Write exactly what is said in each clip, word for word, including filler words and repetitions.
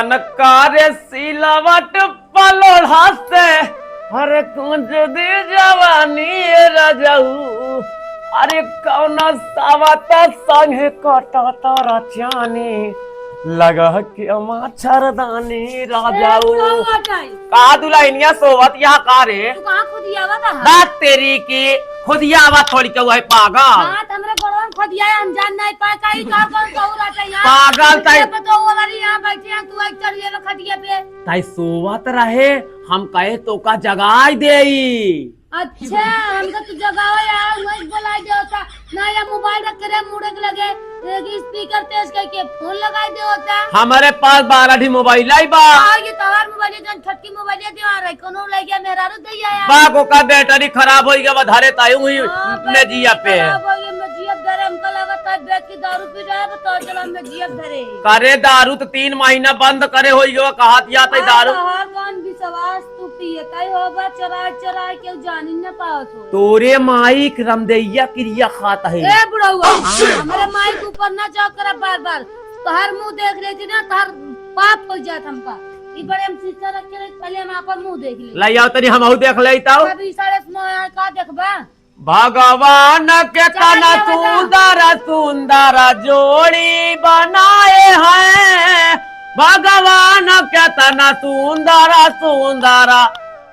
नकारे सिलावट पलोढ़ा से, अरे कूंज दी जवानी ए रजऊ। अरे कौना सावत संग कटत रचानी, लगा के मच्छरदानी ए, राजाऊ। बुढ़ऊ हटाई। का दुलहिनिया सोवत यहाँ का रे? तू कहाँ खुदियावत है? बात तेरी की खुदियावा थोड़ी के हुआ है पागल। हाँ, तो हमरे गोड़वा में खुदिया है, हम जान नहीं पाए का ई का कौन कहू रहता है यहाँ। पागल ये ताई। पता वो वाली यहाँ बैठी है, तू एक चढ़िए में खटिया पे। ताई सोवत रहे, हम कहे तोका जगाई देई। अच्छा, हमका तू जगावे आया, वही बोलाई देवता। ना या मोबाइल रख के रे मुड़े के लगे, एक स्पीकर तेज करके फोन लगाई देवता। हमारे पास बारह ठी मोबाइल आई बा। हाँ, ये तोहार मोबाइल है, जौन छोटकी मोबाइल है, दे आ रही, कोनो लइका मेहरारू दे आया। बाग ओका बैटरी खराब होई गवा, धरे ताई हुई हाँ, मेजिया बैटरी पे। खराब होई गई, मेजिया धरे, हमका लगा था बेच के दारू पी रहे, तो चला मेजिया धरे। करे दारू तो तीन महीना बंद करे होई गवा, कहा दिया था हाँ, दारू। तोहार कौन विश्वास तू पिए, ताई हो बा, चोराए, चोराए, केहू जानी न पावत हो। तोरे माई के रमदैया किरिया खात है। ए बुढ़ौआ, हाँ। हमरे माई के ऊपर ना जाओ करा बार बार। तोहार मुंह देख लेती ना, तोहार पाप हो जात हमका। ई बड़े हम शीशा रख के रख, पहले हम आपन मुंह देख ले। ले आओ तनी हमहू देख ले ताऊ। अभी सारे समय का देखबा? भगवान के चला तना जावा जा। सुंदर सुंदर जोड़ी बनाए हैं, भगवान के तना सुंदर सुंदर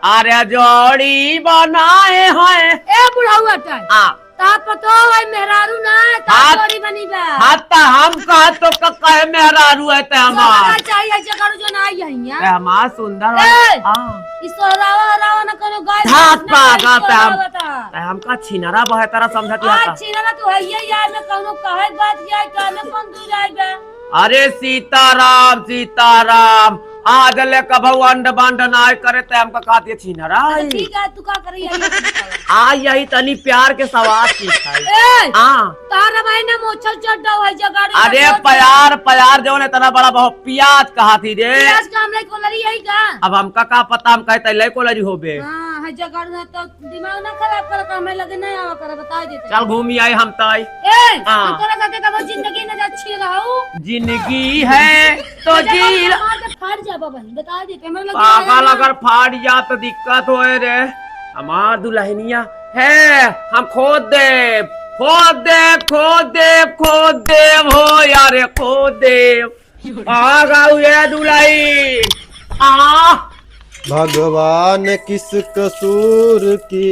अरे जोड़ी बनाए हैं। ए बुढ़ौआ टाइम। हाँ। ता पतो है मेहरारू ना है, ता हाँ। जोड़ी बनी बा। हाँ, ता हम कहा तो क-, कहे मेहरारू है ते हमार। सोना चाहिए, ऐसे करू जो ना आई है यहाँ। ते हमार सुंदर ए! वाला। हाँ। ई सोहरावा हरावा ना करो, गाय धात भैंस ना पागा करो, ते हम। सोहरावा ता। ते हमका छिनरा बहे तरह समझत हाँ, रहता। छिनरा तो है ये यार, मैं कहूँ कहे बात किया है, क्या मैं कौन दूर आई बे? अरे सीताराम, सीताराम, आज ले कभऊ अंड बंड नाय करे ते हमका कहत ये छिनरा अच्छा, आई। ठीक है, तू का करे यही? आ यही तनी प्यार के सवाल सीखाई। ए! हाँ। तारा भाई ना मोछल चढ़ जाओ है जगाड़ू अरे ना प्यार, प्यार जौन इतना बड़ा बहुत प्याज कहा थी रे। प्याज का हमरे कोलरी यही का? अब हमका का पता, हम कहते ले कोलरी होबे। हाँ, है जगाड़ू ना तो दिमाग ना खराब कर, हमें लगे नहीं आवा कर, बता देते। चल घूमी आई हम ताई। ए, हाँ। हम तोरा साथे कबो जिंदगी न अच्छी रहू। जिंदगी है तो अच्छा, जी। हम मार के फाड़ जाबा बहन, बता देते, हमें लगे पागल आया ना। अगर फाड़ जा तो दिक्कत होए रे। हमार दुल्हनिया है, हम खोद देब, खोद देब, खोद देब, खोद देब हो यारे, खोद देब। आ गऊ ये दुलही। आ। भगवान किस कसूर की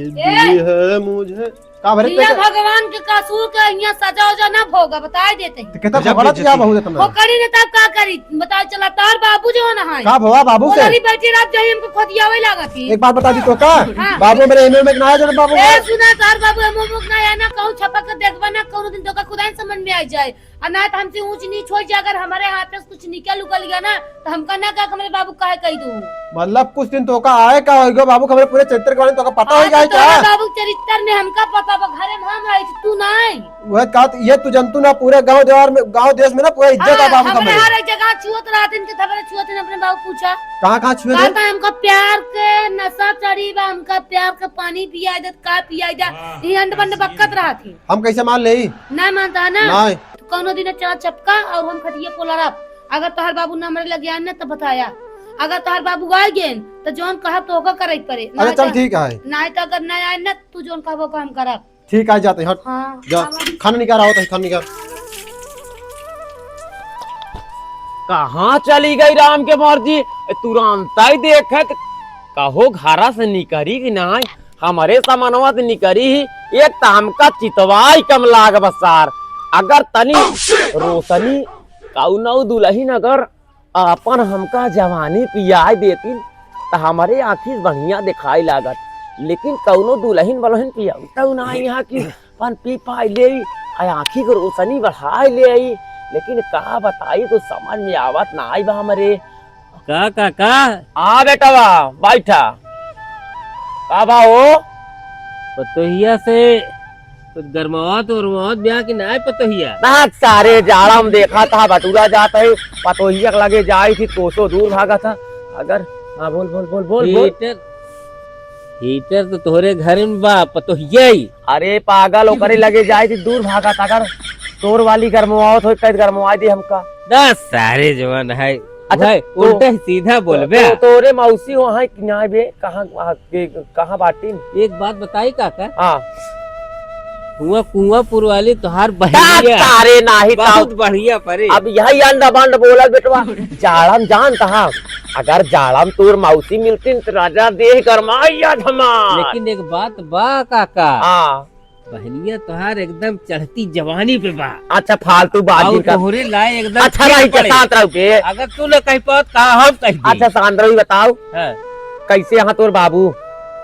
ए! दी है मुझे। का भरे भैया ते? भगवान के कसूर के यहाँ सजा उजा ना भोगा, बताए देते हैं। तो कहता गजब झगड़ा बेइज्जती। किया बहुत इतना। हो करी ने तब का करी, बताए चला तार बाबू जो ना है। का भवा बाबू वो से? लड़ी बैठी रात जाई हमको खोदियावे लागत ही। एक बात बता दी तो का? हाँ। बाबू मेरे एमओ में ना आया जरा बाबू ए, मेरे। सुना तार बाबू एमओ में ना आया ना, कहूँ छपक के देखबा ना, कहूँ दिन तो का खुदा ही समझ में आ जाए। और ना तो हमसे ऊंच नीच हो जाए, अगर हमारे हाथ से कुछ निकल उकल गया ना, तो हमका ना कहा कि हमारे बाबू काहे कही दू। मतलब कुछ दिन तोका आए का होइगो बाबू, हमरे पूरे चरित्र के बारे में तोका पता हाँ, होइगा तो का? तोरा बाबू के चरित्र में हमका पता बा, घरे में हम रही थी, तू ना आई। वह का, ये तू जनतू ना, पूरे गांव देवार में, गांव देश में ना पूरा इज्जत हाँ, है बाबू का हमरे मेरे। हर एक जगह छुअत रहत, इनके थपरे छुअत, इनके अपने बाबू पूछा। कहाँ, कहाँ छुए थे? कहता हमका प्यार के नशा चढ़ी बा, हमका प्यार के पानी पिया दे, का पिया दे, वाह, ये अंड बंड बकत रहत है। हम कैसे मान लेई? ना मानता है ना? नहीं। तू कौनो दिन चला चपका और हम खटिया पोला रख। अगर तोहर बाबू ना हमरे लगे आए ना, तो बताया। अगर तोहर बाबू आ गए, तो जौन कहा तो ओका करे के पड़े। ना अच्छा, चल, तो, ठीक है। ना तो अगर ना आए ना, तू जौन कहबो ओका हम करब। ठीक है, जाते हैं, हट। हाँ, जा, आवा। खाना निकाल, आओ, तो खाना निकाल। कहाँ चली गई राम के मर्जी? तुरंत ही देखे त कहो घरा से निकरी कि नाई, हमरे समनवा से निकरी ही। एक त हमका चितवाई कम लाग बसार, अगर तनी रोशनी कौनो दुलहिन अगर आपन हमका जवानी पियाई देतिन, त हमरे आँखी बढ़िया देखाई लागत। लेकिन कौनो दुलहिन बलहिन पियाऊ तऊ ना यहाँ की अपन पी पाई ले, आ आँखी के रोशनी बढ़ाई ले आई। लेकिन का बताई, कुछ समझ में आवत ना आई बा हमरे। का, का, का? हाँ बेटवा, बैठा। का बा हो? पतोहिया से कुछ गरमावत उरमावत ब्याह की ना है पतोहिया? ना सारे जाड़ा में देखा था, बटुरा जात है, पतोहिया के लगे जाई थी, कोसो दूर भागा था। अगर, हाँ, बोल, बोल, बोल, बोल, बोल। हीटर, हीटर तो तोहरे घर में बा, पतोहिया ही। अरे पागल, ओकरे लगे जाई थी, दूर भागा था। अगर तोर वाली गरमावत होई, कैद गरमावा दे हमका। दस सारे जवान है। अच्छा, भाई, तो उल्टे सीधा बोलबे। तो तोरे मौसी हो है कि ना बे? कहाँ, कहाँ, के, कहाँ बाटिन? एक बात बताई काका। हाँ। हुआ कुआंपुर वाली तोहार बहनिया। तारे नाही बहुत ताऊ। बढ़िया परे। अब यही अंड बंड बोलत बेटवा। जाड़म जानत हा, अगर जाड़म तोर मौसी मिलतिन त राजा देह गरमाई धमा। लेकिन एक बात बा काका। हाँ। बहनिया तोहार एकदम चढ़ती जवानी पे बा। अच्छा, फालतू बात और जिनका। तोहरे लाए एकदम अच्छा, ठीक रही के पड़े। शांत रहो बे। अगर तू न कह पाओ, कहा हम कह दी। अच्छा, शांत रहो, बताओ। हाँ। कैसे यहाँ तोर बाबू?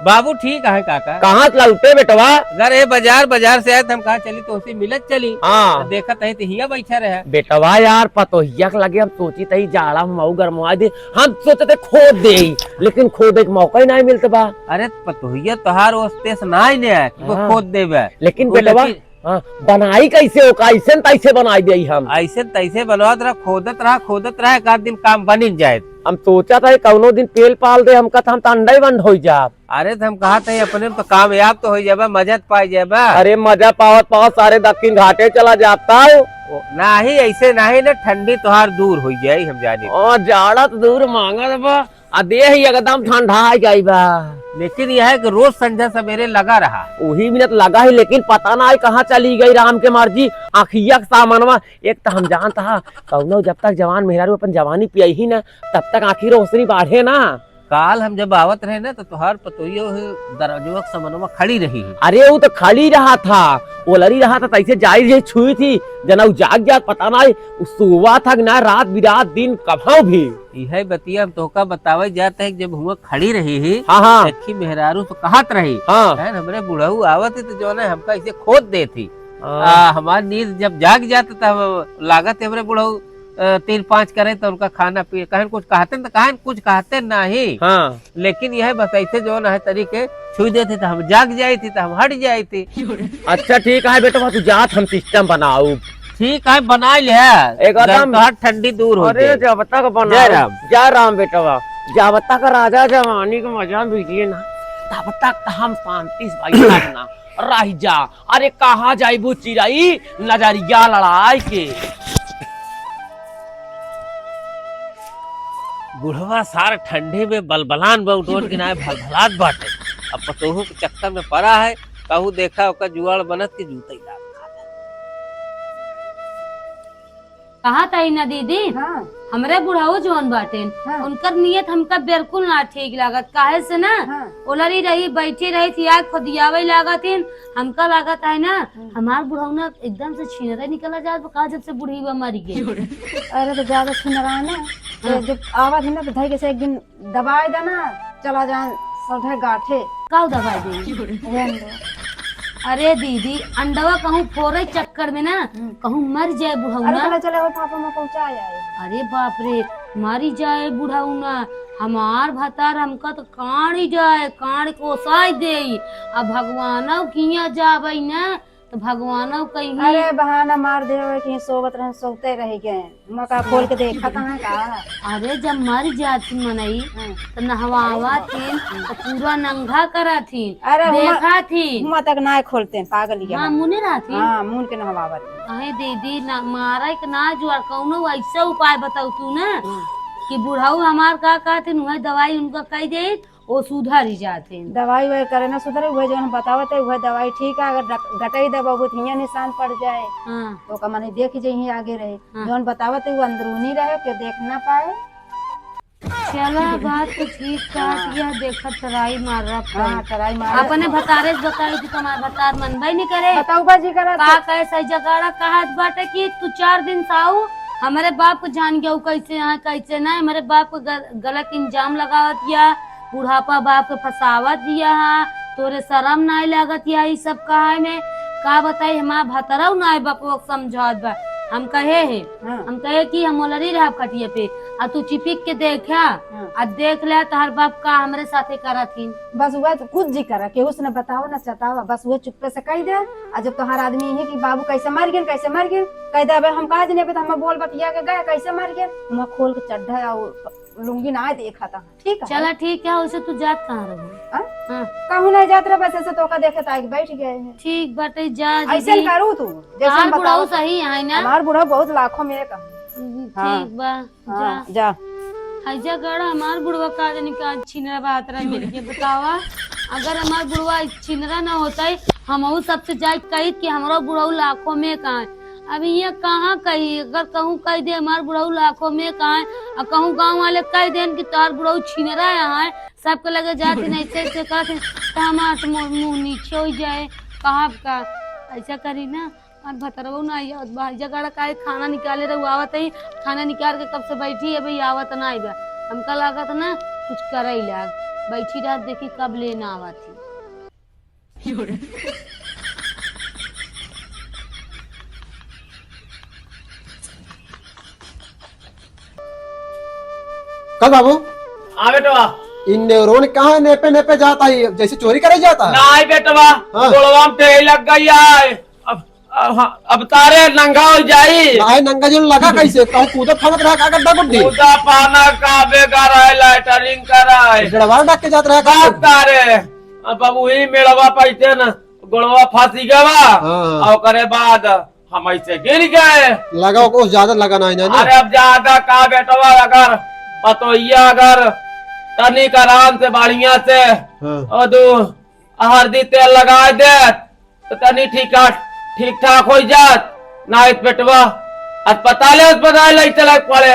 बाबू ठीक है काका। कहाँ से लौटे बेटवा? अगर ये बाजार, बाजार से आए तो हम कहा चली, तोहसे मिलत चली। हाँ। तो देखत है तो हिया बैठा रहे। बेटवा यार, पतोहिया के लगे हम सोची तही जाड़ा में मऊ गरमवा दे, हम सोचते खोद दे, लेकिन खोदे के मौका ही नहीं मिलत बा। अरे पतोहिया तोहार ओस्ते से नाई ने आए कि वो हाँ। खोद देबे। लेकिन वो बेटवा, लेकिन हाँ, बनाई कैसे हो, कैसे न तैसे बनाई देई हम। ऐसे न तैसे बनवात रहा, खोदत रहा, खोदत रहा, एक आध दिन काम बनिन जाए। हम सोचा था कौनो दिन पेल पाल दे हमका, तो हम तो अंडा ही बंद हो जाब। अरे तो हम कहा था अपने तो कामयाब तो हो जाबा, मजा तो पाई जाबा। अरे मजा पावत पावत सारे दक्षिण घाटे चला जाता हो। ओ, नाही, ऐसे नाही ना, ठंडी तोहार दूर हो जाई, हम जानी। ओ, जाड़ा तो दूर मांगत बा। आ देह ही एकदम ठंडा गई बा। लेकिन यह है कि रोज संझा सवेरे लगा रहा। वही मिनट लगा है, लेकिन पता ना है कहाँ चली गई राम के मर्जी। आँखिया के सामनवा, एक तो हम जानत हा, कौनो जब तक जवान मेहरारू अपन जवानी पियही ना, तब तक आँखी रोशनी बाढ़े ना। काल हम जब आवत रहे ना, तो तोहार पतोहियो है दरवाजवा के सामनवा खड़ी रही है। अरे, वो तो खड़ी रहा था, ओलरी रहा था, तैसे जाई रही, छुई थी, जना उ जाग जात, पता ना है, उ सोवा था कि ना, रात बिरात दिन कभौ भी। इहे बतिया हम तोहका बतावे जात है कि जब हुआ खड़ी रही ही, हाँ, हाँ। देखी मेहरारू तो कहत रही, हाँ। "बहन, हमरे बुढ़ऊ आवत ही तो जौन है हमका इसे खोद देत ही।" हाँ। आ, हमार नींद जब जाग जात त हम लागत है हमरे बुढ़ऊ, अ, तीन पाँच करे तो उनका खाना पिए, कहन कुछ कहते न, कहन कुछ कहते नाही। हाँ। लेकिन यह बस ऐसे जौन है तरीके छुई देत ही तो हम जाग जाई थी, तो हम हट जाई थी। अच्छा ठीक है बेटवा, तू जात हम सिस्टम बनाऊ। ठीक है, बनाई ले। एकदम। जब तोहार ठंडी दूर हो अरे, जाए। जब तक बनाओ। जय राम। जय राम बेटवा। जब तक राजा जवानी के मजा मिली ना, तब तक तो हम शांति से बैठब ना। रह जा। अरे, कहाँ जाइबू चिरई, नजरिया लड़ाई के। बुढ़वा सार ठंडी में बलबलान बा, उठोन के नाय भलभलात बाटे। अब पतोहू के चक्कर में पड़ा है, कहू देखा ओकर जुआड़ बनत के जूते लाग खात है। कहा ताई ना दीदी, हाँ। हमरे बुढ़ऊ जौन बाटेन, हाँ। उनकर नियत हमका बिल्कुल ना ठीक लागत। काहे से ना, हाँ। ओलरी रही, बैठी रही थी, आग खोदियावे लागत हिन। हमका लागत है ना, हाँ। हमार बुढ़ऊ ना एकदम से छिनरे निकला जात बा, का जब से बुढ़ीवा मर गई। अरे तो ज्यादा छिनरा ना, तो हाँ। जब आवत है ना, तो धई के से एक दिन दबाई देना, चला जान सधे गाठे। का दबाई दे? उहे अंडवा। अरे दीदी, अंडवा कहूँ फोरे चक्कर में ना, हम्म। कहूँ मर जाए बुढ़ऊ अरे ना। चले, चले, वो पापा में पहुँचा जाए। अरे बाप रे, मरी जाए बुढ़ऊ ना। हमार भतार हमका तो काढ़ ही जाए, काढ़ के ओसाई देई। अब भगवानव किया जाबई ना, तो भगवानो कहीं अरे बहाना मार दे होए कि सोवत रहन, सोवते रह गए। मौका खोल के देखा कहाँ का। अरे जब मर जाती मनई हाँ। तो नहवावा थी तो पूरा नंगा करा थी, अरे हुआ, देखा थी। हुआ तक ना खोलते हैं, पागल ये हाँ, है। मुने रहा थी। हाँ, मुन के नहवावा थी। अहे दीदी ना मारे के ना जुआर कौनो ऐसा उपाय बताऊ तू ना हाँ। कि बुढ़ऊ हमार का कहते हैं, वह दवाई उनका कह दे, वो सुधर ही जाते हैं। दवाई वही करे ना सुधरे, वह जौन बतावत है, वह दवाई ठीक है। अगर डक-, गटई दबाबू तो हियाँ निशान पड़ जाए, हाँ। तो ओका माने देख ही जइहीं आगे रहे। हाँ। जौन बतावत है, वो अंदरूनी रहे, के देख ना पाए। चला, बात तो ठीक ठाक, हाँ। यह देखत तराई मार रहा हाँ, था। तराई मार रहा अपने था। भतारे से बताई थी, तुम्हारा भतार मनबे नहीं करे। बताऊबा जी करा का तो। कहे सही जगाड़ा कहत बाटे कि तू चार दिन से आऊ, हमारे बाप को जान गया, कैसे यहाँ, कैसे ना, हमारे बाप को गल-, गलत इल्जाम लगावत गया। बुढ़ापा बाप के फंसावत दिया हा, तोरे शरम नाय लागत या ई सब कहे में? का बताई, हमार भतरऊ नाय बपवा के समझावत बा। हम कहे हे, हाँ। हम कहे कि हम ओलरी रहब खटिया पे, आ तू चिपिक के देखा, हाँ। आ देख ले तोहार बाप का हमरे साथे करत हिन। बस वह तो कुछ जी करा, केहू से न बतावा, न चतावा, बस वह चुप्पे से कह दे। आ जब तोहार आदमी ही कि बाबू कैसे मर गए, कैसे मर गए, कह दे, "अबे हम कहा जने, अबे तो हम बोल बतिया के गए, कैसे मर गए?" मुँह खोल के चड्ढा और लुंगी ना देखा था। ठीक है। चला ठीक है, वैसे तू जात कहाँ रहू? हाँ? हाँ। कहूँ नहीं जात रहे, बस ऐसे तोका देखे ताकि बैठ गए हैं। ठीक बाटे, जा ऐसे दीदी। करू तू, जैसे तोहार हम बुढ़ऊ बताओ। सही है ना? हमार बुढ़ऊ बहुत लाखों में एक है। हम्म, हाँ। ठीक बा, हाँ, जा। जा। ऐसा कर, हमार बुढ़वा का जानी का छिनरा बात रहे मिल के, बतावा। अगर हमार बुढ़वा छिनरा ना होता है, हमहू सबसे जाए कही कि हमरो बुढ़ऊ लाखों में का है। अब ये कहाँ कही, अगर कहूँ कह दे हमार बुढ़ऊ लाखों में का है, और कहूँ गाँव वाले कह देन कि तोहार बुढ़ऊ छिनरा यहाँ है, सबके लगे जात ही नहीं से, से कहत ही, तो हमार तो मुँह, मुँह नीचे हो जाए, कहब का? ऐसा करी ना, और भतरवो ना आई, और भाई जगड़ा काहे खाना निकाले रहू, आवत ही, खाना निकाल के कब से बैठी है भाई, आवत ना आई बा। हमका लागत ना कुछ करे लाग, बैठी रहत, देखी कब लेना आवत ही। कल बाबू, हाँ बेटवा। इन नेवरों ने कहा नेपे नेपे जाता ही, जैसे चोरी करे जाता है। नाई बेटवा, हाँ। गोड़वा में टेढ़ी लग गई है। अब, अब, हाँ, अब तारे नंगा हो जाई। नाई नंगा जो लगा कैसे? कहूँ कूदत फानत रहा का गड्ढा गुड्ढी? कूदा पाना का बेकार है, लैटरिन कर है। गड़वा डाक के जात रहा का? बात तारे, अब, अब वही मेड़वा पैसे न, गोड़वा फांसी गवा। हाँ। और ओकरे बाद हम ऐसे गिर गए। लगा, कुछ ज्यादा लगा ना, ना, ना। अरे अब ज्यादा का बेटवा, अगर पतोहिया अगर तनिक आराम से बढ़िया से हाँ। और दो हरदी तेल लगा दे तो तनी ठीक ठाक, ठीक ठाक हो जात, ना तो बेटवा अस्पताल, अस्पताल ले चले पड़े।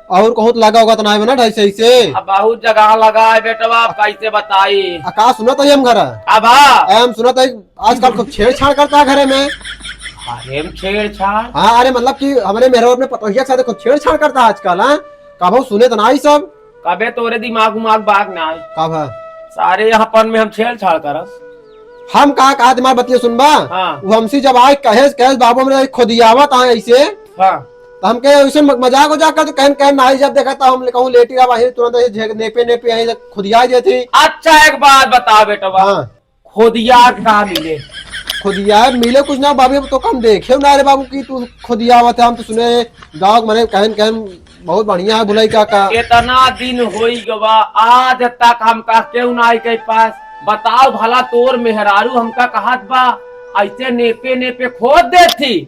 और कहूँ तो लगा होगा तो ना बना ढाई सही से। अब बहुत जगह लगा है बेटवा, अब कैसे बताई? आ, का सुनत है हम घर? अब हाँ। ए, हम सुनत है आजकल खूब छेड़छाड़ करता है घरे में। अरे हम छेड़छाड़? हाँ, अरे मतलब कि हमरे मेहरवा अपने पतोहिया के साथ खूब छेड़छाड़ करता है आजकल, हाँ? कबहू सुने तो ना आई सब। कबे तोरे दिमाग उमाग बाग ना आई। कब है? सारे यहाँ पन में हम छेड़छाड़ करब। हम का कहा तुम्हार बतिया सुनबा? हाँ। वो हमसे जब आए कहे, कहे बाबू हमरे खोदियावत आए ऐसे। हाँ। तो हम कहे ऐसे म-, मजाक उजाक कर तो कहन, कहन ना आई, जब देखा तो हम कहूँ लेटी रहा वहीं तुरंत ऐसे झेक, नेपे, नेपे यहीं से खोदिया जाती। अच्छा एक बात बताओ बेटवा। हाँ। खोदिया का मिले? खोदिया मिले कुछ ना बाबू, अब तो कम देखे ना रे बाबू कि तू खोदियावत है। हम तो सुने गाँव के मने कहन कहन बहुत बढ़िया है भुलाई काका। इतना दिन होई गवा, आज तक हम का क्यों ना आई के पास? बताओ भला तोर मेहरारू हमका कहत बा, ऐसे नेपे नेपे खोद देती।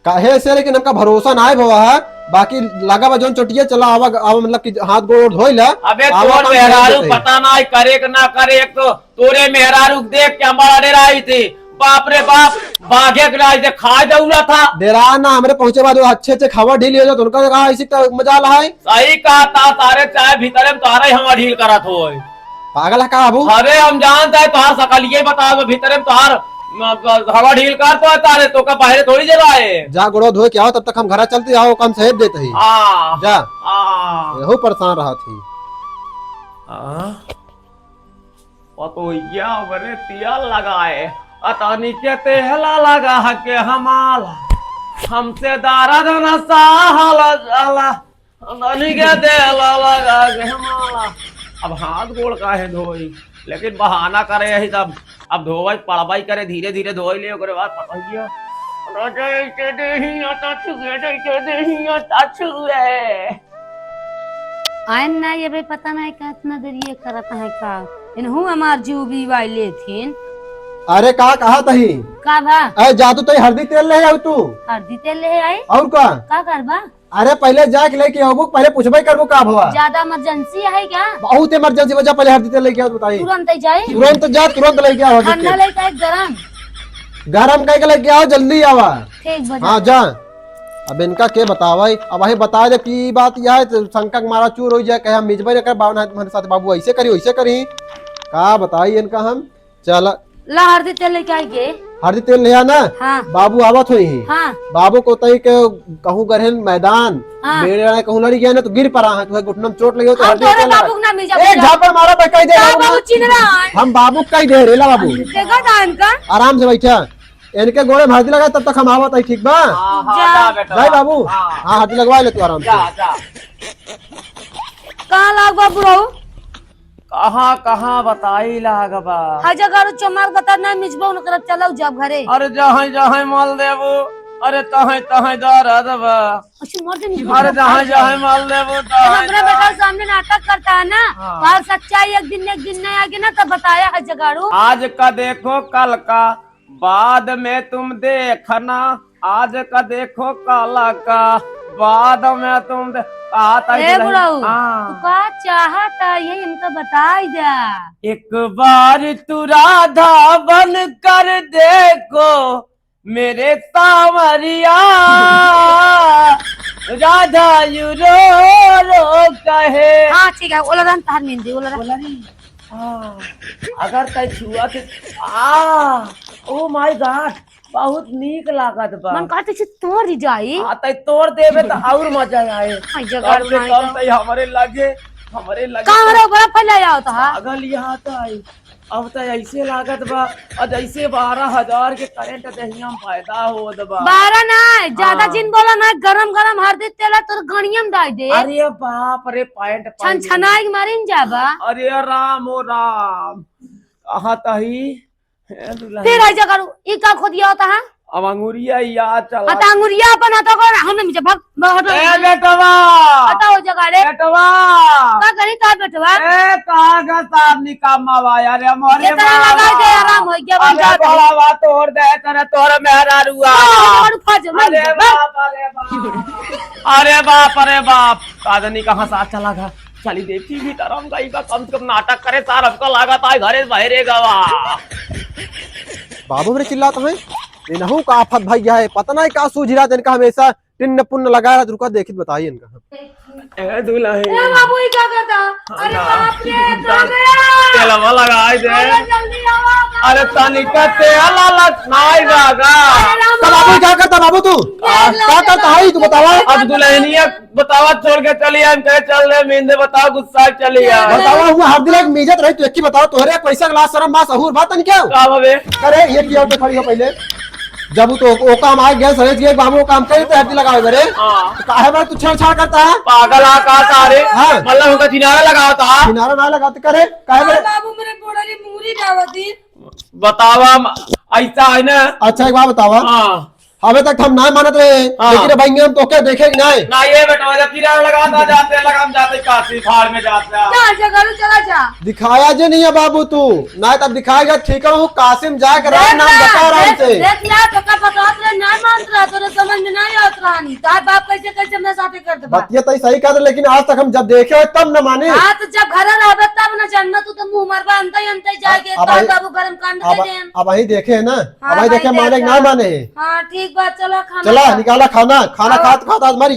काहे से, लेकिन हमका भरोसा ना है भवा है, बाकी लगा बा जौन चोटिया चला आवा, आवा मतलब कि हाथ गोड़ धोई ला। अबे आवा तोर काम मेहरारू करे के पता ना है करे के ना करे, एक तो तोरे मेहरारू के देख के हम बड़ा डेराई थी। बाप रे बाप, बाघे के लाल से खाए दौड़ा था। डेरा ना, हमरे पहुंचे बाद वो अच्छे अच्छे खबर ढील हो जात, उनका कहा ऐसी तो मजा ला है। सही कहा था, सारे चाहे भीतरे में तोहरे हवा ढील करत हो। पागल है का बाबू? अरे हम जानता है तोहार सकलिए बता दो, भीतरे में तोहार म-, ब-, हवा ढील कर तो तारे, तो का बाहरे थोड़ी जगह है। जा गोड़ो धोए के आओ, तब तक हम घरा चलते आओ, काम सहेज देते ही। हाँ। जा। हाँ। यहू परेशान रहा थी। हाँ। पतोहिया हमरे तेल लगाए, अतनी के तेला लगा के हमाला, हमसे दर्द न सहल जाला, अतनी के तेला लगा के हमाला। अब हाथ गोड़ काहे धोई, लेकिन बहाना करे यही तब, अब धोवे पड़वाई करे, धीरे धीरे धोई ले, ओकरे बाद पतोहिया, राजा ऐसे देही आता छुए, ऐसे देही आता छुए। आयन ना ये बे, पता नहीं का इतना देर ये करत है का। इनहू हमार जीव भी वाई लेथिन। अरे का कहा तही? का भा? अरे जादू तही हरदी तेल ले आऊ तू। हरदी तेल ले आई? और का? का करबा? अरे पहले जाके लेके आऊ, पहले पूछबे करबो का भवा। ज्यादा इमरजेंसी है क्या? बहुत इमरजेंसी बा, जा पहले हरदी तेल लेके आओ, बताई। तुरंत ही जाई? तुरंत जा, तुरंत लेके आओ हरदी ठंडा तेल। लेके आई, गरम। गरम करके लेके आओ, जल्दी आवा। ठीक बा, हाँ जा। जा। अब इनका के बतावा, अब वही बता दे कि ई बात यह है, तो शंका के मारा चूर हो जाए, कहे हम मिजबे न कर, बाबू ना तुम्हारे साथ बाबू ऐसे करी, वैसे करी। का बताई इनका हम? चला। ला हरदी तेल लेके आई गे। हरदी तेल ले आ ना? हाँ। बाबू आवत होई ही। हाँ। बाबू को तई के कहूँ गरहन मैदान, हाँ। मेरे कहूँ लड़ी गया ना तो गिर पड़ा है, तुम्हें घुटना में चोट लगी हो तो हम हरदी तोरे तेल लगा। बाबू के ना मिजब, एक मिजब। झापड़ मारा, बस कह दे का बाबू। बाबू चिन्ह रहा है? हम बाबू कह दे, रेला बाबू। देखा था इनका? आराम से बैठा। इनके गोड़े में हरदी लगा, तब तक हम आवत है, ठीक बा? हाँ, हाँ, जा। जा बेटा, जाए जा। बाबू। हाँ। हाँ, हरदी लगवा ले तू आराम से। जा, जा। कहाँ लाग बा बुढ़ऊ? कहाँ, कहाँ बताई लाग बा? हाँ, जगाड़ू चमार बता ना मिजबा उनकर, चलो जब घरे। अरे जहाँ, जहाँ मल देबू, अरे तहाँ, तहाँ दर्द बा। अच्छा, मर दे, अरे जहाँ, जहाँ मल देबू, तहाँ, हमरा बेटा तहाँ। सामने नाटक करता है ना, हाँ। और सच्चाई एक दिन, एक दिन नहीं आगे ना, तब बताया है जगाड़ू। आज का देखो कल का, बाद में तुम देखना, आज का देखो काला का, बाद में तुम दे-, कहा था ए दुल्हन? बुढ़ऊ, हाँ। तू का चाहत है, ये इनका बताई जा। एक बार तू राधा बन कर देखो मेरे सांवरिया, राधा यू रो रो कहे। हाँ, ठीक है, ओला रहन तहार मेहंदी, ओला रहन। बोला नहीं। हाँ, अगर तै छुआ के, आ, oh my God, बहुत नीक लागत बा। मन कहत है तोड़ जाई। आ, तै तोड़ देबे त और मजा आए। हाय, जगह कम से बनाई कम तो। तै हमरे लगे, हमरे लगे का तो हमरा ऊपर फैला जाओ तो, हाँ? पागल यहाँ तो आई। अब त ऐसे लागत बा, अब जैसे बारह हजार के करंट देहिया में पैदा होत बा। बारह ना, ज्यादा हाँ। जिन बोला ना, गरम गरम हरदी तेल तोर गणिया में डाल दे। अरे बाप रे, पैंट छन पाई। छनाई के मारिन जाबा। अरे राम ओ राम, कहा तही, हे दुल्हन। फिर ऐसा करू, ई का खोदिया होता है? अब अंगुरिया याद चला। हाँ, तो अंगुरिया अपन हथवा को राहु न मिचे, भाग, भाग, हटो। ए बेटवा! हटाओ जगह रे। बेटवा! का करी का बेटवा? ए, कहाँ का सार निकामा बा यार, ये मोरे ये तरह लगा बाबा। दे, आराम हो गया, बन अरे जाता है। बड़वा तोड़ दे, तेरे तोर मेहरारुआ। अरे, बड़ू फा जा, मर अरे जा, भाग। बाप, अरे बाप। अरे बाप, अरे बाप। कादनी कहाँ सार चला गया? चली देखी भीतर हम गई बा, कम से कम नाटक करे सार, हमको लागत है घरे बहरे गवा। बाबू मेरे चिल्लात हैं, इनहू का आफत भैया है, पता नहीं का सूझ रहा इनका, हमेशा टिन्न पुन्न लगा रहा, रुका देखित बताई इनका। ए दुल्हन। ए बाबू, ई का करता? अरे हाँ। बाप रे, कहाँ गया? तेलवा लगाई दे। अरे जल्दी आवा, अरे तनिका तेल लग नाई बागा। अरे राम तो बाबू, का करता बाबू तू? तेल का करता है तू बतावा? अब दुल्हनिया बतावा छोड़ के चली आए, हम कहे चल रहे मींदे, बताओ गुस्सा चली आए। बतावा हुआ हर दिन एक मीजत रही, तू एक ही बतावा, तोहरे पैसा के लाज शरम बा, सहूर बा तन क्या? का भवे? अरे ये किया तो खड़ी हो पहले। जब तो ओ काम आ गया, सरेज गया, बाबू काम करे तो हर दिन लगावे बरे। हाँ। तो काहे बा तू छेड़छाड़ करता है? पागल आ का तारे? हाँ। मतलब उनका किनारा लगावता। किनारा ना लगाते करे, काहे बरे? बाबू मेरे गोड़ा रे मूरी डावती। बतावा, ऐसा है ना? अच्छा एक बात बतावा। हाँ। अबे तक हम ना मानत रहे, हाँ। लेकिन अब आएंगे हम तो क्या देखे कि नहीं? ना ये बेटा, जब किराया लगाता जाते, लगाम जाते, काशी धार में जाते हैं। जा, जा, घरू चला जा। दिखाया जे नहीं है बाबू तू, ना तब दिखाएगा ठीक है, वो काशी में जाके राम देख नाम ना, बता आराम देख, से। देख ना, तो का बतात रहे, ना मानत रहा, तोरे समझ में नहीं आवत रहा, नहीं। तार बाप कैसे, कैसे मेरे साथे कर दे बा। बतिया तो सही कहत, लेकिन आज तक हम जब देखे हो तब न माने। हाँ, तो जब घर रहबे तब न जानना, तू तो मुंह मरबा, अंतई, अंतई जाके, अब तार आई, बाबू गरम कांड अब, दे देन। अब वही देखे है ना, हाँ, अब वही भाई, देखे, माने कि देखा। ना माने। हाँ, ठीक बात, चला खाना चला, खा। निकाला खाना, खाना हाँ। खात, खात आज मरी।